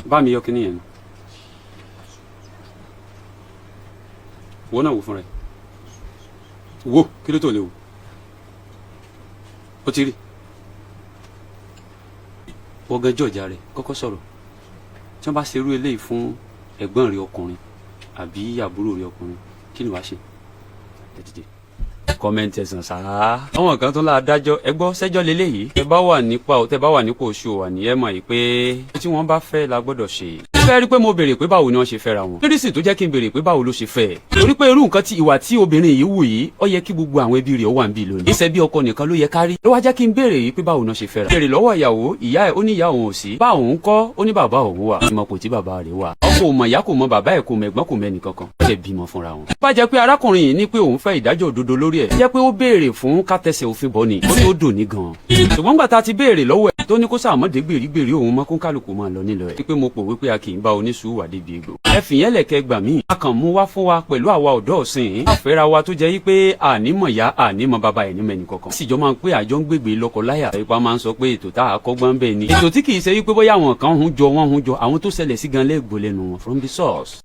Bá mi yọ kíní yẹn. Wo náà, wò fúnra ẹ. Wo kí ló tó lè wò? Ó ti rí. Wọ́n gan jọ̀jà rẹ̀ kọ́kọ́ sọ̀rọ̀. Tí wọ́n bá ṣerú eléyìí fún ẹ̀gbọ́n rẹ̀ ọkùnrin àbí àbúrò rẹ̀ ọkùnrin, kí ni wàá ṣe? Ẹ dìde. Comment ẹ̀sán sáá. Àwọn kan tó la dájọ́, ẹ gbọ́ sẹ́jọ́ leléyìí. Tẹ bá wà nípa tẹ bá wà nípò oṣù wà ní ẹ mọ̀ yìí pé tí wọ́n bá fẹ́ la gbọ́dọ̀ ṣe. Fẹ́ rí pé mo béèrè pé báwo ni wọ́n ṣe fẹ́ra wọn. Kírísì tó jẹ́ kí n béèrè pé báwo ló ṣe fẹ́ ẹ̀. Torí pé irú nǹkan tí ìwà tí obìnrin yìí wù yìí, ó yẹ kí gbogbo àwọn ẹbí rẹ̀ ó wà níbí lónìí. Ìṣe bí ọkọ nìkan ló yẹ ká rí. Ló wá jẹ́ kí n béèrè yìí pé báwo ni wọ́n ṣe fẹ́ra. Béèrè lọ́wọ́ ìyàwó, ìyá ẹ̀, ó ní ìyá òun ò sí. Bá òun kọ́, ó ní bàbá òun wà. Ìmọ̀ kò tí bàbá rẹ̀ wà. Ọkọ ò mọ̀, ìyá kò mọ bàbá ẹ̀, kò mọ ẹ̀gbọ́n, kò mọ ẹnì kankan. Ó ṣe bímọ fúnra wọn. Bá jẹ́ pé arákùnrin yìí ní pé òun fẹ́ ìdájọ́ òdodo lórí ẹ̀, jẹ́ pé ó béèrè fún kátẹsẹ̀ òfin bọ̀ ni, ó ní ó dùn ní gan-an. Ṣùgbọ́n gbà tá a ti béèrè lọ́wọ́ ẹ̀ tó ní kó sàmọ́dé gbèrígbèrí òun mọ́, kó kálukú máa lọ nílò ẹ̀. Wípé mo pò wípé a kì í bá oníṣùúwà débi egbò. Ẹ fìyẹn lẹ̀kẹ́ gbà mí. A kàn mú wá fún wa pẹ̀lú àwa ọ̀dọ́ ọ̀sìn. Àfẹ́ra wa tó jẹ́ wípé ànímọ̀ ya, ànímọ̀ bàbá ẹ̀, nímọ̀ ẹnì kankan. Síjọ́ máa ń pé àjọ ń gbègbè lọ́kọ láyà. Ipa máa ń sọ pé ètò tá a kọ́gbọ́n bẹ́ẹ̀ ni. Ètò tí kì í ṣe wípé bóyá àwọn kan ń jọ wọ́n ń jọ àwọn tó ṣẹlẹ̀ sí gan lẹ́gbọ̀ọ́ lẹ́nu wọn from the source.